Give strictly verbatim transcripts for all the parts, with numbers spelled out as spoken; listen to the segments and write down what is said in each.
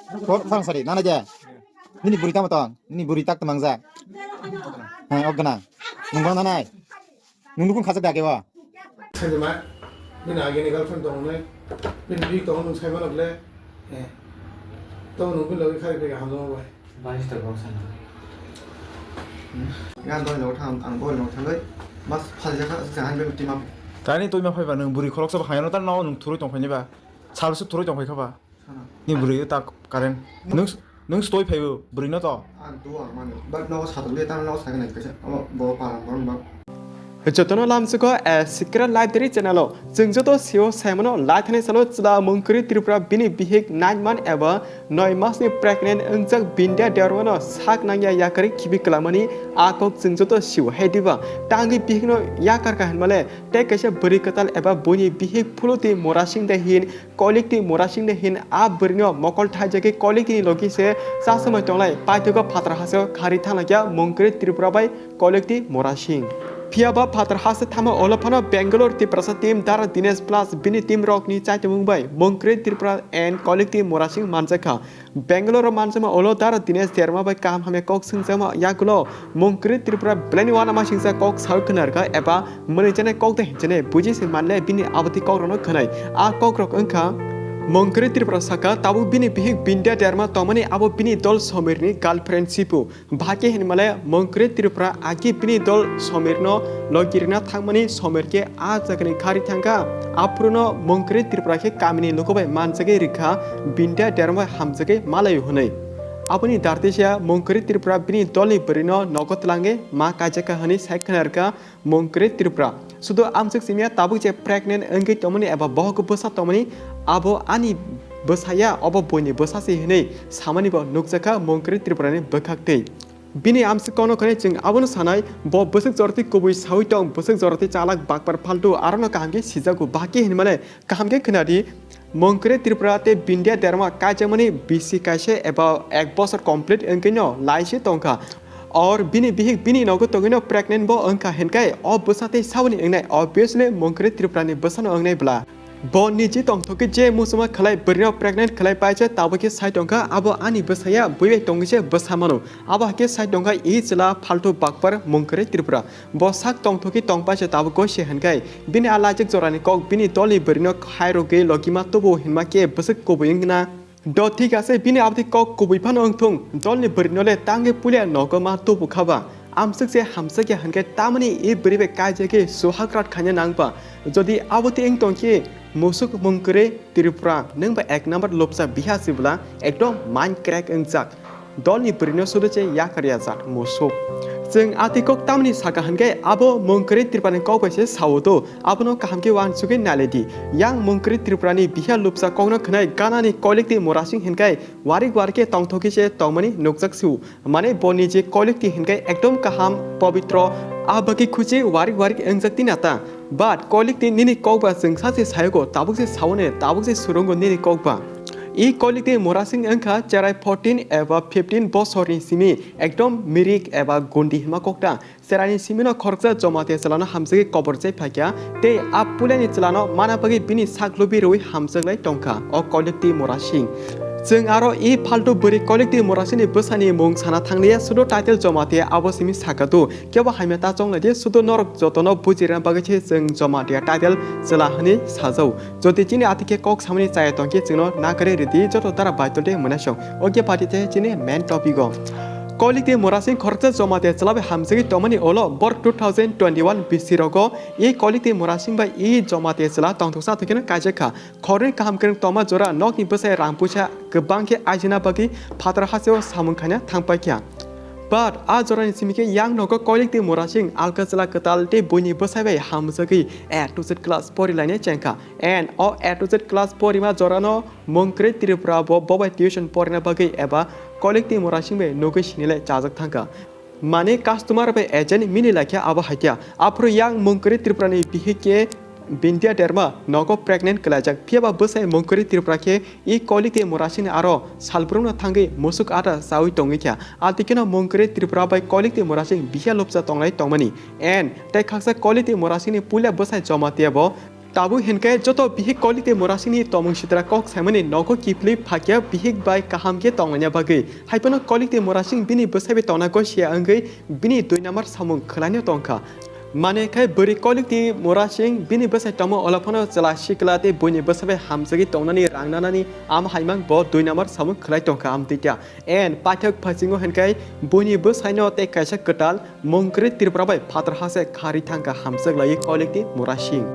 Kor phang sari, nana ja. Nini buri tamo tong, nini buri tak tamang ja. Ha, ok gana. Nung bang nanai. Nung nukun khajak dage wa. Sanjima, bini agini girlfriend tong nai. Bini bik tong nung sai manok le. Eh. Tong nung bin logi khai pega hamjama bai. Barister bong sana. Gan doi lo tham, ang doi lo tham doi. Mas phal jaka jahan be tima. Tani tui ma phai ba nung buri khorok sa ba hayano tan no nung thurui tong phai ni ba. Sal su thurui tong phai kha ba. Ni bwrwi ta current. Nung, nung stoi phaibo bwrwi no to. Ang to ang mani. But no satok le tang no sakai nai kaisa. Abo bo parang borong bang. Jotono lamsugo a secret library channel o. Chwng joto sio saimano laithani salo chwla Mungkwrwi Tripura bini bihik nine month eba noi mas ni pregnant wngjak Bindya Debbarma no sak nangya yakarwi khibi kwlamani a kok chwng joto sio hai diba. Tangwi bihik no yakar ka hinmale tei kaisa bwrwi kwtal eba buini bihik Phuloti Murasing de hin Koilik twi Murasing de hin a bwrwino mokol thaijagwi Koilik twi ni logi se chasomai tonglai paithago phatar hasteo khari thanglaikha Mungkwrwi Tripura bai Koilik twi Murasing. Phiya ba phatar haste thangma ulo phano Bangalore Tiprasa team Dara Dinesh plus bini team rokni chaitomung bai Mungkwrwi Tripura and Koilik twi Murasing manjakha. Bangalore o manjakma ulo Dara Dinesh Debbarma bai kaham hamya kok swngjakma yagulo Mungkwrwi Tripura belai ni uanamasingcha kok sawi khwnarkha eba mwnwi chanai kok de hinchane buji se manle bini abati kok rokno khwnai. A kok rok wngkha Mungkwrwi Tripura saka tabuk bini bihik Bindya Debbarma tongmani abo bini dol Somirni girlfriend sipu. Bahai khe hinmale Mungkwrwi Tripura agi bini dol Somirno logi rwna thangmani Somir khe a jagani khari thangkha. Aphuruno Mungkwrwi Tripura khe kamini luku bai manjagwi rikha Bindya Debbarma bai hamjagwi malaio hwnwi. Aboni dartisa Mungkwrwi Tripura bini dolni bwrwino nogo twlangwi ma kaijakha hwnwi sai khwnarkha Mungkwrwi Tripura. Sudu amswk simiya tabuk je pregnant wngwi tongmani eba bohok bwsa tongmani abo ani bwsaya obo buini bwsa se hwnwi samani bo nukjakha Mungkwrwi Tripurani bwkhaktwi. Bini amswk kono khwnwi chwng abono sanai bo bwswk jorati kubui sawi tong bwswk jorati chalak bakpar phaltu arono kaham khe sijago bahai khe hinmale Kaham khe khwnadi, Mungkwrwi Tripura tei Bindya Debbarma kaijakmani bisi kaisa eba ek bosor complete wngwino laisi tongkha. Or bini bihik bini nogo tongwino pregnant bo wngkha hinkai o bwsa tei saboni wngnai obviously Mungkwrwi Tripurani bwsano wngnai bwla. Bo niji tongthokgwi je muchungma khwlai bwrwino pregnant khwlai paisa tabukhe sai tongkha abo ani bwsaya bui bai tongwise bwsa mano. Abo hakhe sai tongkha i chwla phaltu bakpar Mungkwrwi Tripura. Bo sak tongthokgwi tongpaisa tabuk gosi hinkai bini a laijak jorani kok bini dolni bwrwino khairogwi logima tubu hinma khe bwswk kubui wngna. Do thik ase bini abdi kok kubui phano wngthung dolni bwrwino le tangwi pulia nogo ma tubu khaba. Amswk se hamswk ya hinkai tamani i bwrwi bai kaijagwi suhakrat khaina nangba. Jodi aboti wng tongkhe musuk Mungkwrwi Tripura nwngba ek number lobsa biha sibla ekdom mind crack wngjak. Dolni bwrwino sudu se yakar ya jat musuk. Chwng ati kok tamni saka hinkai abo Mungkwrwi Tripurani kok bai se sao do. Abono kaham khe uansugwi nailai di. Yang Mungkwrwi Tripurani biha lubsa kokno khwnai ganani koilik twi Murasing hinkai warik warik khe tongthokgwi se tongmani nukjak su. Mane bo niji koilik twi hinkai ekdom kaham pobitro a bagwi khuchi warik warik wngjak twi nata. But koilik twi nini kok ba chwng sachi sayogo tabuk se saone tabuk se surungo nini kok ba. I koilik twi Murasing wngkha cherai fourteen eba fifteen bosorni simi ekdom mirik eba gundi hima kokta. Cheraini simino khoroksa Jamatia chwlano hamjagwi kobor chai phaikha tei a puilani chwlano mana bagwi bini sak lubi rwi hamjaklai tongkha o koilik twi Murasing. Chwng aro i phaltu bwrwi koilik twi Murasingni bwsani mung sana thangliya sudo title Jamatia abo simi sakatu. Kebo hamya ta chonglai di, sudo norok jotono bujirina bagwi se chwng Jamatia title chwla hwnwi sajao. Jodi chini ati khe kok samani chaya tongkhe chwngno nakarwi ridi joto dara baitol tei mwnaisong. Oke pati tei chini main topic o. Koilik tei Murasing khoroksa Jamatia chwla bai hamjagwi tongmani ulo borok two thousand twenty-one bisi rogo i koilik tei Murasing bai i Jamatia chwla tongthoksa tongkheno kaijakha. Khoroknwi kaham kwrwng tongma jora nokni bwsai rang puisa kwbang khe ajina bagwi phatar hasteo samung khaina thangpaikha. But a jorani simi khe yang nogo koilik tei Murasing alka chwla kwtal tei buini bwsai bai hamjagwi A to Z class porilainai chengkha. And o A to Z class porima jorano Mungkwrwi Tripura bo bobai tuition porina bagwi eba koilik tei Murasing bai nugwi sinilai chajak thangkha. Mane customer bai agent mini laikha abo haikha. Aphuru yang Mungkwrwi Tripurani bihik khe Bindya Debbarma nogo pregnant kwlaijak. Phiyaba bwsai Mungkwrwi Tripura khe i koilik tei Murasing aro salbrumno thangwi musuk ata chawi tongwi kha. Atikheno Mungkwrwi Tripura bai koilik tei Murasing biha lobsa tonglai tongmani. And tei khaksa koilik tei Murasingni puila bwsai Jamatia bo Tabuk hinkhe joto bihik Kolik tei Murasingni tomung sitra kok saimani nogo kiphilwi phakya bihik bai kaham khe tonglaina bagwi. Haiphano Kolik tei Murasing bini bwsai bai tongna gosia wngwi bini dui number samung khwlaino tongkha. Mane khai bwrwi Kolik tei Murasing bini bwsai tongma olo phano chwla sikla tei buini bwsai bai hamjagwi tongnani rang nanani ama haimang bo dui number samung khwlai tongkha amtwi ta. En paithak phasingo hinkhe buini bwsaino tei kaisa kwtal Mungkrit Tripura bai phatar hase kharwi thangkha hamjak laiwi Kolik tei Murasing.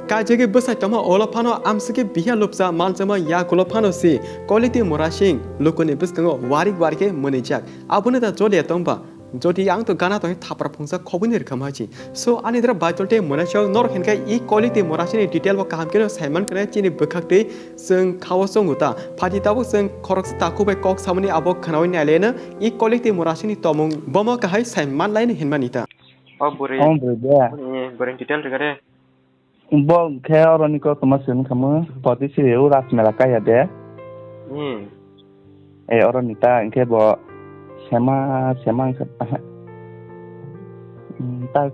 Kaijagwi bwsai tongma olo phano amswkhe biha lupsa manjakma yagulo phano se Kolik tei Murasing lukuni bwskango warik warik khe mwnwijak. Abono da joliya tongba? Jodi ang to gana tongwi thapra phungsa khobwini rwkha machi. So ani dra Baichol tei Murasing norok hinkhe i Kolik tei Murasingni detail bo kaham kheno saiman kwnai chini bwkhak tei chwng khao chongo ta. Phaidi tabuk chwng khoroksa takhuk bai kok samani abo khwnawi naileno i Kolik tei Murasingni tomung bomo kahai sai manlaino hinmani ta. O bwrwi. O bwrwi de. Bwrwi, bwrwini detail rwgare. Bo khe oroni koktwma se wngkha mo, poti siri o Rajmela kaya de. Hmm. E oroni ta hinkhe bo sema, sema hinkhe, aha. Hmm, ta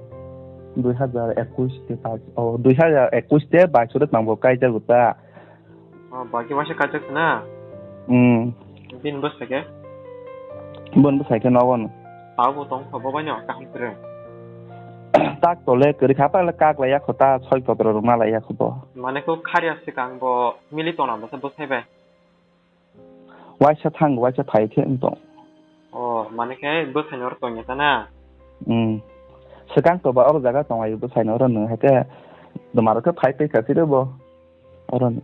dui hazar ekush te bais, o dui hazar ekush te bais o de tang bo kaijago ta. O, bagwi waisa kajak na? Hmm. Bini bwsai khe? Bini bwsai khe nogo no. Abo tong kho, bo bai no kaham kwrwng. Tak tole kwrwi kha, pale kak lai yakho ta, soi kotoro rwma lai yakho bo. Mane kho kharya swkang bo mili tona bwsa bwsai bai? Waisa thang, waisa phai khe wng tong. O, mane khe bwsai no oro tongya ta na? Hmm. Swkang to ba oro jaga tong ai bwsai no oro nung hai khe, duma ro khe phai twi kha siro bo. Oro ni.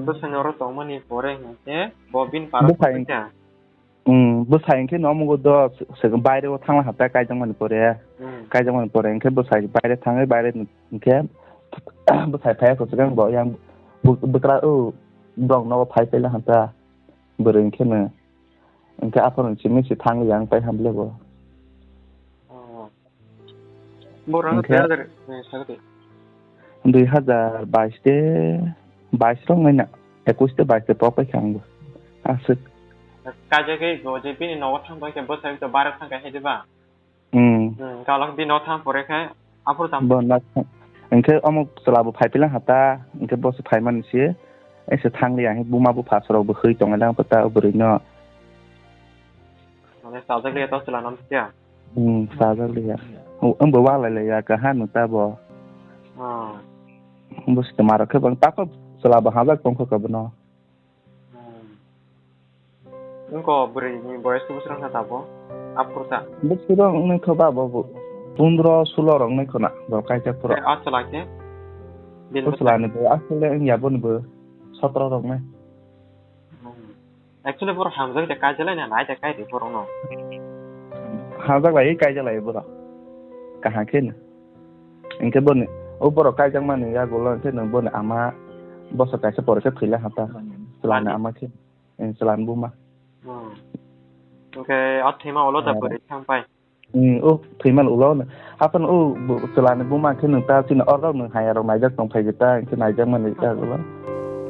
Bwsai ni oro tongmani pore hinkhe bo bini paro Bwsai tongkha. Hmm, bwsai hinkhe no omogo do se, se baire o thangla hata kaijakmani pore. Hmm. Kaijakmani pore hinkhe bwsai baire thangwi baire hinkhe bwsai phaiya kwchwkang bo yang bw-, bwkra o borok nogo phai paila hata bwrwi hinkhe no. Hinkhe aphano simi se thangli yang pai hamle bo. Oh. Borok Hinkhe dui hazar, eh, sagati. Dui hazar bais te, bais rok nai na, ekush te bais te pok pai kha ang bo. Aswk. Kaijagwi bo je bini nogo thang pai khe bwsai to bara thang kha hai de ba? Hmm. Hmm, galak bini nogo thang pore khe aphuru tam. Bo na thang. Hinkhe omo chwla bo phai pilang ha ta, hinkhe bo se phai mani se, ese thang li ang buma bupha sorok bo hwi tong lai ta o bwrwi no. Mane chajak liya to chwla nam siya. Hmm, chajak liya. Ang bo walai laiya, kaha no ta bo. Ah. Bo se maro khe bang tako chwla bo hajak tong kho bono. Hmm. Wngko bwrwi ni boyes khe bwswk wngkha tabo? Aphuru ta. Bwswk wngwi kho ba bo bo. Pondro sulo rok wngwi kho na, bo kaijak phuru. Eh, a chwla khe? Bini bwswk? Chwla ni bo aswk le wngya boni bo sotro rok nai. Hmm. Actually, borok hamjak de kaijalai na, nai de kai de borok no. Hamjak lai kaijalai borok. Kaham khe no. Hinkhe boni, o borok kaijakmani yagulo hinkhe no boni ama bosok kaisa pore khe thwila hata. Chwlani ama khe, eh, chwlani buma. Hmm. Hinkhe o thwima ulo da bwrwi thang pai. Hmm, o thwiman ulo no. Haphano o bo-, chwlani buma khe nwng ta chini orok nwng haya rok naijak tong phai ta, hinkhe naijakmani ta ulo.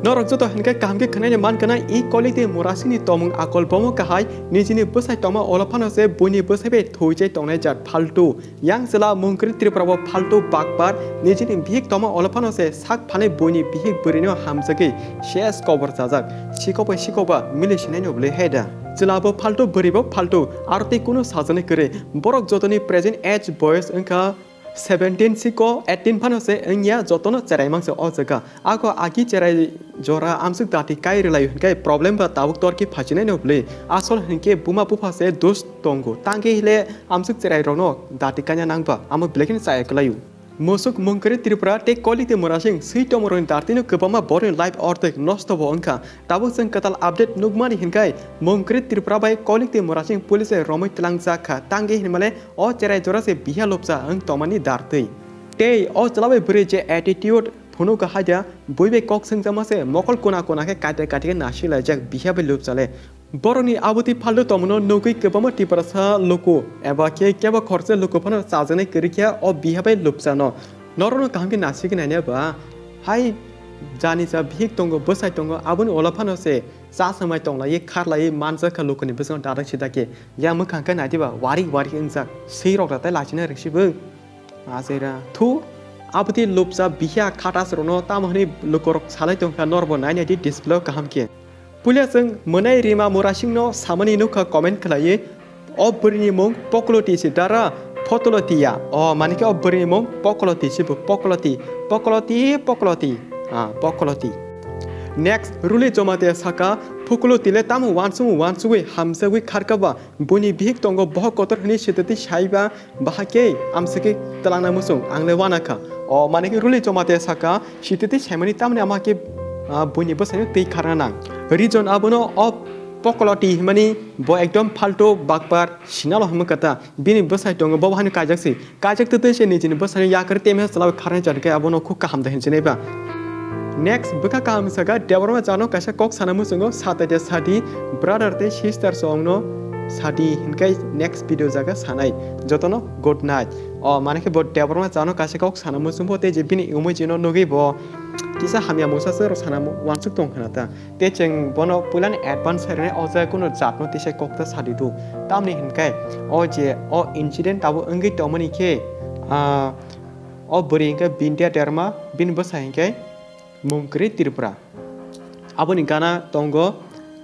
Norok joto hinkhe kaham khe khwnaina man kana i Kolik tei Murasingni tomung akol bomo kahai nijini bwsai tongma ulo phano se buini bwsai bai thwi chai tongnai jat phaltu. Yang chwla Mungkrit Tripura bo phaltu bakbar nijini bihik tongma ulo phano se sak phanai buini bihik bwrwino hamjagwi ses kobor chajak. Sikok bai sikok ba mili sinai no bwlwi hai da. Chwla bo phaltu bwrwi bo phaltu aro tei kunu sajani kwrwi. Borok jotoni present age boyes wngkha seventeen siko eighteen phano se wngya jotono cherai mangsa o jaga. Ako agi cherai jora amsuk dati kai rwlai hinkhe problem ba tabuk torki phachinai no bwlwi. Asol hinkhe buma bupha se dos tongo. Tangkhe hile amsuk cherai rokno dati kaina nangba amo belai kheno chaya kwlaio. Musuk Mungkrit Tripura tei Kolik tei Murasing swi tongmorokni dartino kwbangma borokni life ortek nosto bo wngkha. Tabuk chwng kwtal update nukmani hinkhai Mungkrit Tripura bai Kolik tei Murasing police bai romwi twlangjak kha. Tangwi hinmale o cherai jora se biha lobsa wng tongmani dartwi. Tei o chwla bai bwrwi je attitude phunukha haida bui bai kok swngjakma se mokol kona kona khe kaite kaite khe nasilaijak biha bai lobsa le. Borokni abotwi phaldo tongmano nugwi kwbangma Tiprasa luku eba khe kebo khoroksa luku phano chajaknai kwrwi khe o biha bai lobsano. Norokno kaham khe nasigwi nainai ba hai jani cha bihik tongo, bwsai tongo, aboni ulo phano se cha swmai tonglaiwi kharlaiwi manjak kha lukuni bwskango dadak sida khe. Yang mwkhang khe naidi ba warik warik wngjak, swi rok da tai lachina rwk si bo. Achaira thu Aboni lupsa bihiya khatas rokno tamo hwnwi lukurok salai tongkha, norbo nainai di display o kaham khe. Puila chwng mwnai Rima Murasingno samani nukha comment khlaiwi, "O bwrwini mung Pokoloti se dara, Photoloti ya." O mani khe o bwrwini mung Pokoloti se bo, Pokoloti, Pokoloti, Pokoloti, ah, Pokoloti. Next, Ruli Jamatia saka, "Phukulo tile tamo wansukmung wansugwi hamsagwi kharkaba, buini bihik tongo bohok kotor hwnwi sitwtwi saiba, bahai khe amsakhe twlangna muchung, ang le wanakha." O mani khe Ruli Jamatia saka, "Sitwtwi saimani tamni ama khe, ah, buini bwsaino twi kharna nang." Reason abono o Pokoloti hwnmani bo ekdom phalto bakpar sinalo hwnma kata. Bini bwsai tongo, bo haino kaijak si. Kaijak twi twi se nijini bwsaino yakar temi sa chwla bai kharnai jani khe abono khub kaham da hinwi sinai ba. Next, bwkha kaham saka, Debbarma jano kaisa kok sana muchungo, satai de sadi, brother tei sister songno sadi hinkai next video jaga sanai. Jotono good night. O, mane khe bo Debbarma jano kaisa kok sana muchungbo tei je bini umui jino nugwi bo kisa hamya mungsa se rw sana mu-, wansuk tong khna ta. Tei chwng bono puilani advance sai rwnai, o jaga kuno jatno tisa kok ta sadi do. Tamni hinkai o je o incident tabuk wngwi tongmani khe, ah, o bwrwi hinkhe Bindya Debbarma, bini bwsa hinkhe mung kwrwi Tripura. Aboni gana tongo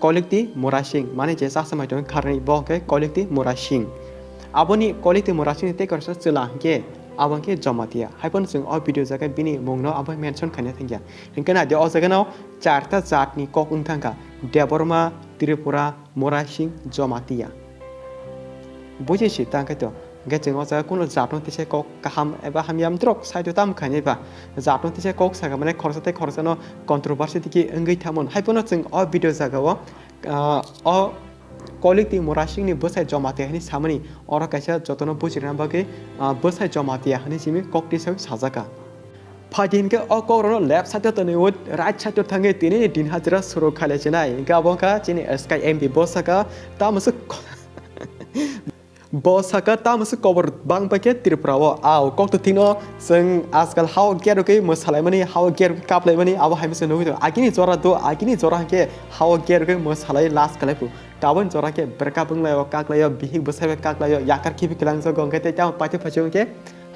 Kolikti Murasing, mane je chasmai tongo kharni, bo hinkhe Kolikti Murasing. Aboni Kolikti Murasingni tei kaisa chwla hinkhe abo hinkhe Jamatia. Haiphano chwng o video jaga bini mungno abo mention khaina thangya. Hinkhe naidi o jagano charta jatni kok wng thangkha, Debbarma, Tripura, Murasing, Jamatia. Buji si tang khe to. Hinkhe chwng o jaga kuno jatno tisa kok kaham eba hamya amtwrok saito tamo khainai ba. Jatno tisa kok saka mane khoroksa tei khoroksano controversy tiki wngwi thamon. Haiphano chwng o video jagao, ah, o Kolikti Murasingni bwsai Jamatia hwnwi samani oro kaisa jotono bujirina bagwi, ah, bwsai Jamatia hwnwi simi kok tisa sajaka. Phaidi hinkhe o kokrokno left side o toniwi right side o thangwi tini din hajira suru khaile chinai. Hinkhe abo wngkha chini S K M B bo saka, tamo se bo saka, tamo se kobor bang bai khe Tripura o. Ao kok to thikno chwng ajkal hao gerokhe mwsalaimani, hao gerokhe kaplaimani, abo hai masa nugwi tongo. Agini jora do, agini jora hinkhe hao gerokhe mwsalai last khlai phu. Taboni jora khe breakup wnglaio, kaklaio, bihik bwsai bai kaklaio, yakar khibi kwlangjago, hinkhe tei tamo paithago phaisio hinkhe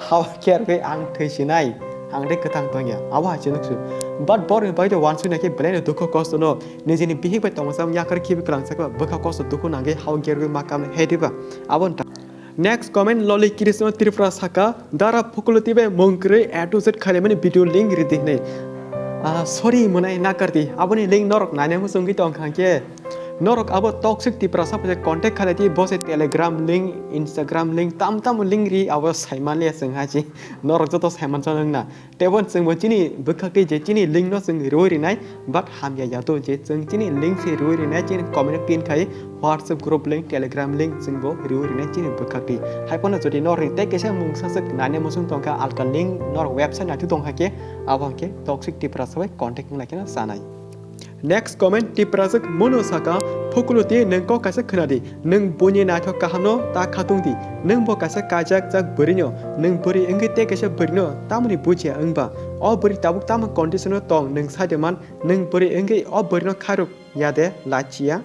hao khe rwgwi ang thwi sinai, ang tei kwthang tongya, abo hai se nuksu. But borokni bagwi tei uansuknai khe belaino dukhu kosto no, nijini bihik bai tongmasa wng yakar khibi kwlangsa khe bwkha kosto dukhu nangwi hao khe rwgwi ma kamni hai diba? Abo wngkha. Next comment, Loli Krishna Tripura saka, "Dara Phukuloti bai mung kwrwi A to Z khaimani video link ridi hinwi." Ah, sorry, mwnai nakardi, aboni link norok naina muchungwi tongkha khe. Norok abo toxic Tiprasa bai contact khalai di, bo se Telegram link, Instagram link, tam tam link ri abo saimanliya chwng hai si. Norok joto saiman chano wngna. Tebo chwngbo chini bwkhak twi je chini link no chwng riwi rinai, but hamya ya to je chwng chini link se riwi rinai, chini comment pin khai WhatsApp group link, Telegram link chwngbo riwi rinai chini bwkhak twi. Hai phano jodi norok tei kaisa mungsa swk nani muchung tongkha, alka link norok website naithu tongkha khe, abo hwnkhe toxic Tiprasa bai contact wngna kheno sanai. Next comment, Tiprajwk Mono saka, "Phukuloti nwng kok kaisa khwnadi, nwng buini naithok kahamno ta khatungdi, nwng bo kaisa kaijakjak bwrwino, nwng bwrwi wngwi tei kaisa bwrwino tamoni bujiya wngba? O bwrwi tabuk tamo conditiono tong nwng saide man, nwng bwrwi wngwi o bwrwino khairok yade lachiya?"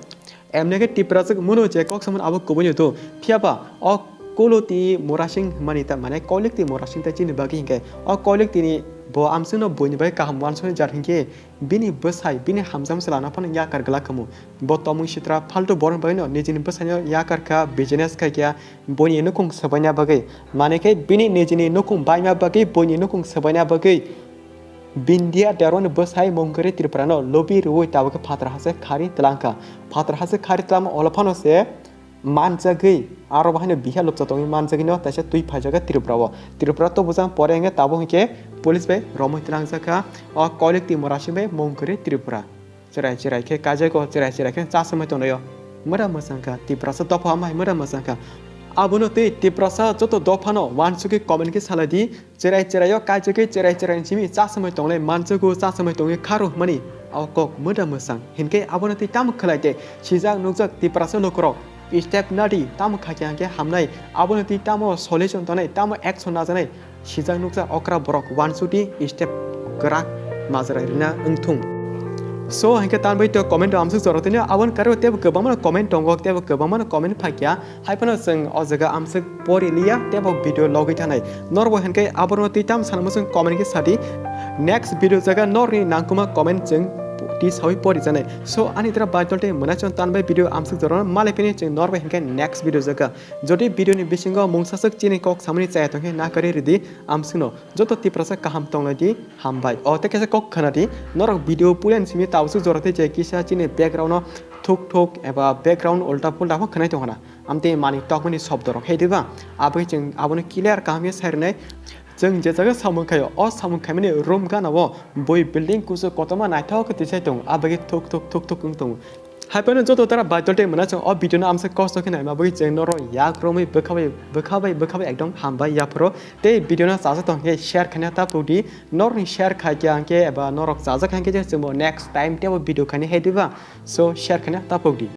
Emne khe Tiprajwk Mono je kok samani abo kubuino do, phiyaba o Koloti Murasing hwnmani ta mane Kolikti Murasing ta chini bagwi hinkhe o Koliktini bo amswkno buini bai kaham uansuknai jar hinkhe, bini bwsai, bini hamjakma chwlano phano yakar glak khamu. Bo tomung sitra phaltu borok bagwino nijini bwsaino yakar kha, business khai kha, buini nukhung swbaina bagwi. Mane khe bini nijini nukhung baima bagwi, buini nukhung swbaina bagwi. Bindia Deroni bwsai mung kwrwi Tripurano lobi rwui tabuk khe phatar hase khari twlang kha. Phatar hase khari twlangma olo phano se manjagwi, aro bo haino biha lupcha tongwi manjagwino taisa twi phaijaga Tripura o. Tripura to bujang pore wngkhe tabuk hinkhe police bai romwi tlangjak kha o Kolikti Murasing bai mung kwrwi Tripura. Cherai cherai khe kaijago, cherai cherai khe chasomai tonglaio. Mura mwsang kha, Tiprasa dopha amai mura mwsang kha. Abono tei Tiprasa joto dophano uansukgwi comment khe salai di. Cherai cherai o kaijagwi cherai cherai ni simi chasomai tonglai manjago, chasomai tongwi kharo hwnmani o kok mura mwsang. Hinkhe abono tei tamo khlai de sijak nukjak Tiprasa lukurok step nadi tamo khaikhe hinkhe hamnai, abono tei tamo solution tongnai, tamo action najaknai sijak nukjak okra borok uansukdi step kwrak majra rina wngthung. So, hinkhe tanbai to comment o amsuk jora tini, aboni karo tebo kwbangma comment tongo, tebo kwbangma comment phakya. Haiphano chwng o jaga amsuk pori liya, tebo video logwi thanai. Norbo hinkhe aborno twi tam sanamo chwng comment khe sadi. Next video jaga norni nangkuma comment chwng twi sawi pori janai. So, ani tira bai tolte mwnachon tanbai video amsuk jora malai phini chwng norbo hinkhe next video jaga. Jodi video ni bisingo mungsaswk chini kok samani chaya tongkhe na kari ridi amsukno. Joto Tiprasa kaham tonglai di, hambai. O, tei kaisa kok khna di, norok video pulen simi tabuk jora tei je kisa chini background no thuk thuk eba background ulta pulta pho khwnai tong khna. Amtwi mani tokmani shobdo rok hai diba? Aboni chwng abono clear kaham khe sai rwnai. Chwng je jaga samung khaio, o samung khaimani room gana o bui building kusu kotorma naithok khe tisai tongo, abagwi thuk thuk thuk thuk wng tongo. Haiphano joto tara bai tolte mwnachon o video no amsa kosto khe naima bagwi chwng norok yak romwi bwkhabai bwkhabai bwkhabai ekdom hambai yaphoro. Tei video no chajak tong khe share khaina ta pudi. Norni share khai khe ang khe eba norok chajak hai khe chwngbo next time tebo video khaini hai diba? So share khaina ta pudi.